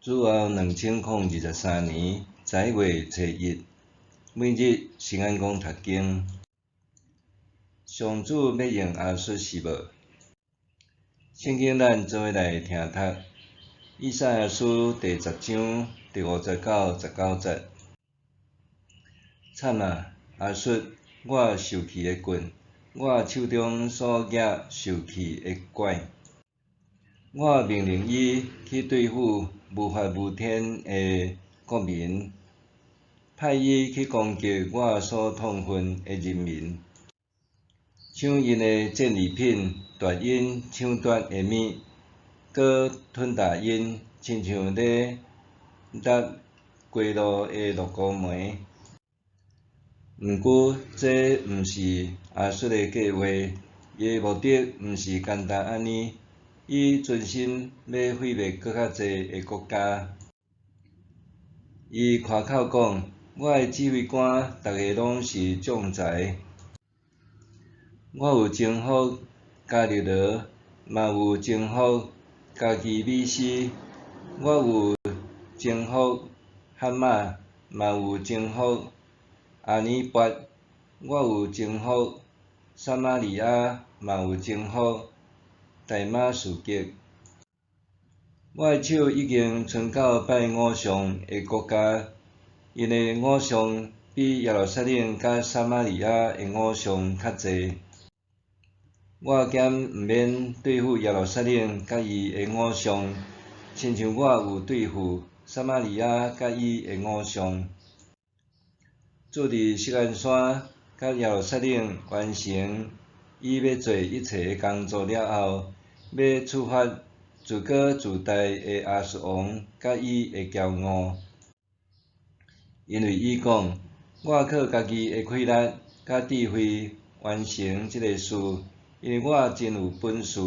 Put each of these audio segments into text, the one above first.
主後2023年11月初一，每日聖安講讀經。上主欲用亞述是無？聖經咱做伙來聽讀，以賽亞書第十章第五節到十九節。慘啊！亞述，我受氣的棍，我手中所舉受氣的拐。我命令伊去對付無法無天的國民，派伊去攻擊我所痛恨的人民，搶𪜶的戰利品，奪𪜶搶奪的物，閣吞踏𪜶，親像咧掠街路的漉糊糜。毋過，這毋是亞述的計劃，伊的目的毋是簡單按呢。伊存心欲毀滅閣較濟的國家。伊誇口講：我的指揮官逐个攏是將才。我有征服迦勒羅，嘛有征服卡基米斯。我有征服哈馬，嘛有征服亞珥拔。我有征服撒瑪利亞，嘛有征服大馬士革。我的手已經伸到拜偶像的國家，𪜶的偶像比耶路撒冷佮撒瑪利亞的偶像較濟。我敢毋免對付耶路撒冷佮伊的偶像，親像我有對付撒瑪利亞佮伊的偶像。主佇錫安山佮耶路撒冷完成伊欲做一切的工作了後，欲處罰自高自大的亞述王佮伊的驕傲。因為伊講：我靠家己的氣力佮智慧完成這个事，因為我真有本事。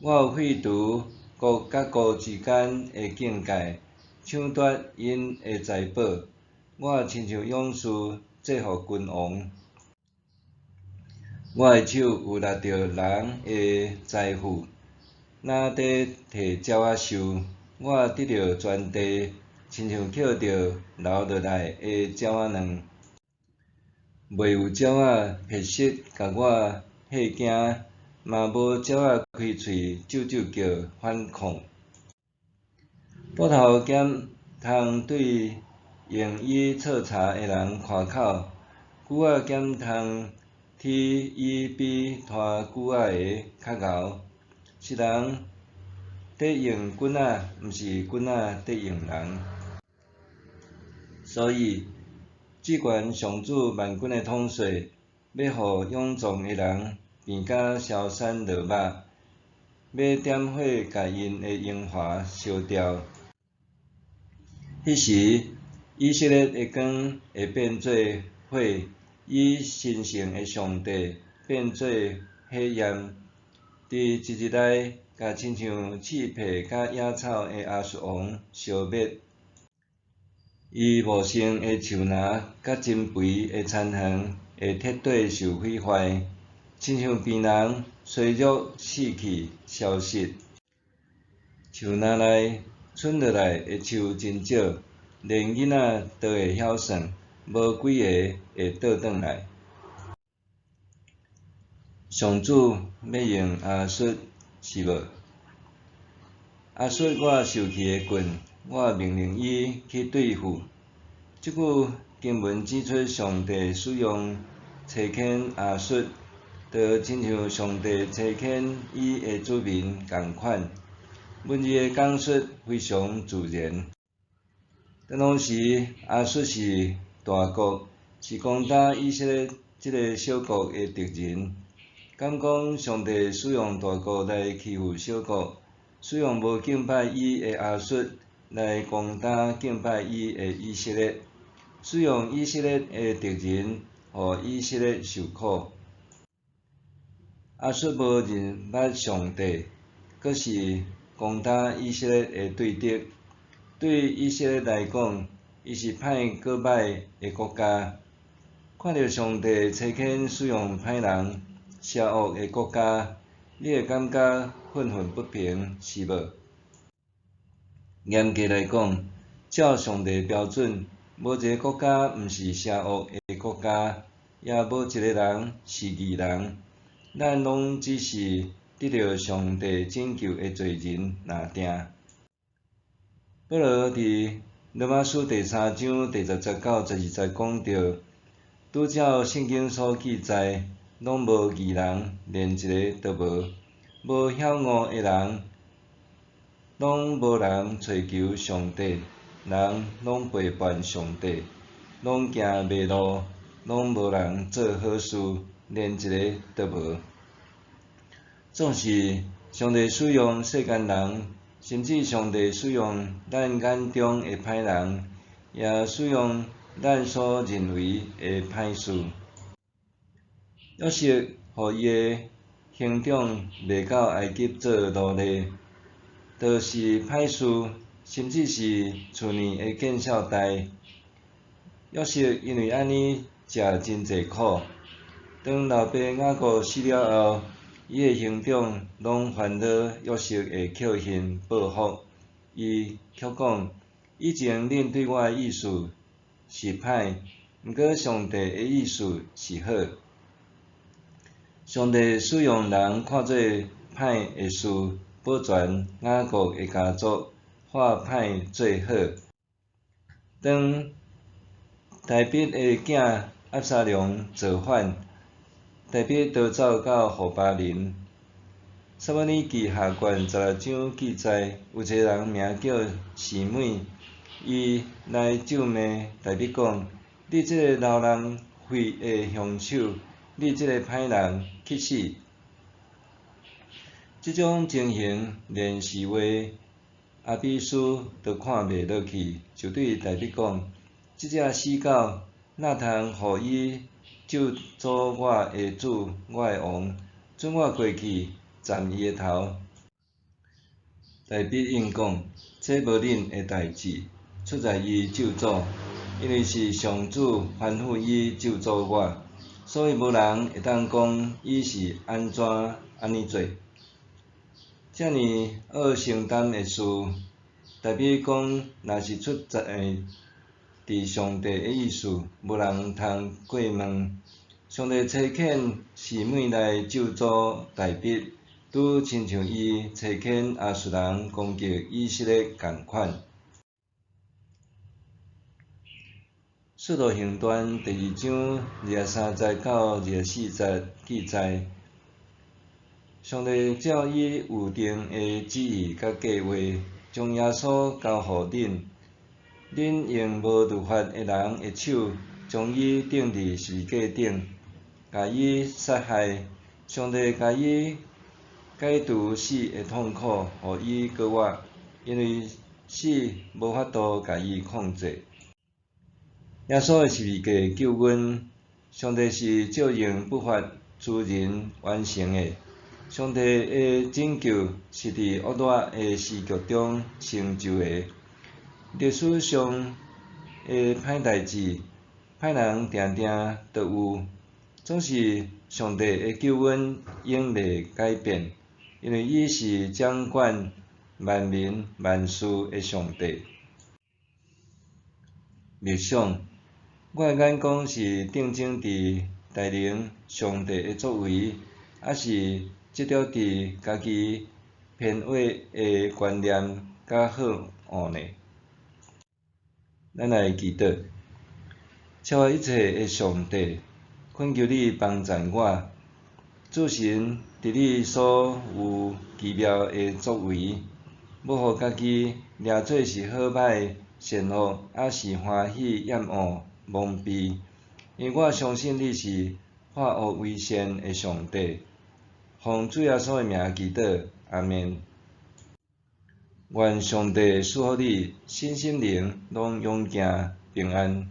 我有廢除國佮國之間的境界，搶奪𪜶的財寶。我親像勇士制服君王。我的手有搦著人的財富，若佇提鳥仔獸。我得著全地，親像抾著留落來的鳥仔卵。袂有鳥仔撇翼共我嚇驚，嘛無鳥仔開喙啾啾叫反抗。斧頭敢通對用伊銼柴的人誇口，鋸仔敢通鐵伊比拖鋸仔的較𠢕。是人佇用棍仔，毋是棍仔佇用人。所以，至懸上主萬軍的統帥，欲予勇壯的人變甲消散落肉，欲點火共𪜶的榮華燒掉。彼時，以色列的光會變做火，伊神聖的上帝變做火焰，佇一日內，共親像刺柏佮野草的亞述王燒滅。伊茂盛的樹林佮珍肥的田園會徹底受毀壞，親像病人衰弱死去消失。樹林內剩落來的樹真少，連囡仔都會曉算，無幾个會倒轉來。上主欲用亞述是無？亞述我受氣的棍，我命令伊去對付。這句經文指出上帝使用差遣亞述，就親像上帝差遣伊的子民仝款。文字的講述非常自然。當時亞述是大國，是攻打以色列這个小國的敵人。敢講上帝使用大國來欺負小國，使用無敬拜伊的亞述來攻打敬拜伊的以色列，使用以色列的敵人，予以色列受苦。亞述無認捌上帝，閣是攻打以色列的對敵。對以色列來講，伊是歹閣歹的國家。看著上帝差遣使用歹人、邪惡的國家，你會感覺憤憤不平，是無？严格来讲，照上帝标准，无一个国家毋是邪恶的国家，也无一个人是义人。咱拢只是得著上帝拯救的罪人尔定。保罗伫罗马书第三章第十节到十二节讲著，拄照圣经所记载，拢无义人，连一个都无；无晓悟的人，拢无人揣求上帝，人拢背叛上帝，拢行迷路，拢无人做好事，连一个都无。总是上帝使用世间人，甚至上帝使用咱眼中的歹人，也使用咱所认为的歹事。约瑟予伊的兄长卖到埃及做奴隶，就是歹事，甚至是厝内的见笑代。约瑟因为按呢食真济苦。当老爸雅各死了后，伊的兄长拢烦恼约瑟会扣恨报复，伊却讲：以前恁对我的意思是歹，毋过上帝的意思是好。上帝使用人看做歹的事，保全雅各的家族，化歹做好。当大卫的囝押沙龙造反，大卫逃走到何巴琳。撒母耳记下卷十六章记载，有一个人名叫示每，伊来咒骂大卫讲：你这个流人血的凶手，你这个歹人，去死！这种情形连侍卫亚比书都看袂落去，就对大卫讲：这只死狗，哪通予伊咒诅我的主、我的王？准我过去斩伊的头！大卫应讲：这无恁的代志，出在伊咒诅，因为是上主吩咐伊咒诅我，所以无人会当讲伊是按怎按呢做。遮尔恶承担的事，大卫讲，若是出在伫上帝的意思，无人通过问。上帝差遣示每来咒诅大卫，拄亲像伊差遣亚述人攻击以色列仝款。使徒行传第二章二十三节到二十四节记载，上帝照伊预定的旨意佮计划，将耶稣交予恁，恁用无律法的人的手，将伊钉伫十字架顶，共伊杀害。上帝共伊解除死的痛苦，予伊阁活，因为死无法度共伊控制。耶稣的十字架救阮，上帝是照用不法之人完成的。上帝的拯救是伫恶劣的时局中成就的。历史上的歹代志、歹人定定都有，总是上帝的救恩永袂改变，因为伊是掌管万民万事的上帝。默想，我的眼光是定睛伫大能上帝的作为，抑是执著伫家己偏误的观念佮好恶呢？咱来祈祷，超越一切的上帝，恳求你帮助我，注神伫你所有奇妙的作为，无予家己掠做是好歹、善恶，抑是欢喜、厌恶、蒙蔽。因为我相信你是化恶为善的上帝。奉主耶稣的名祈祷，阿们。愿上帝赐福你，身心灵拢勇健平安。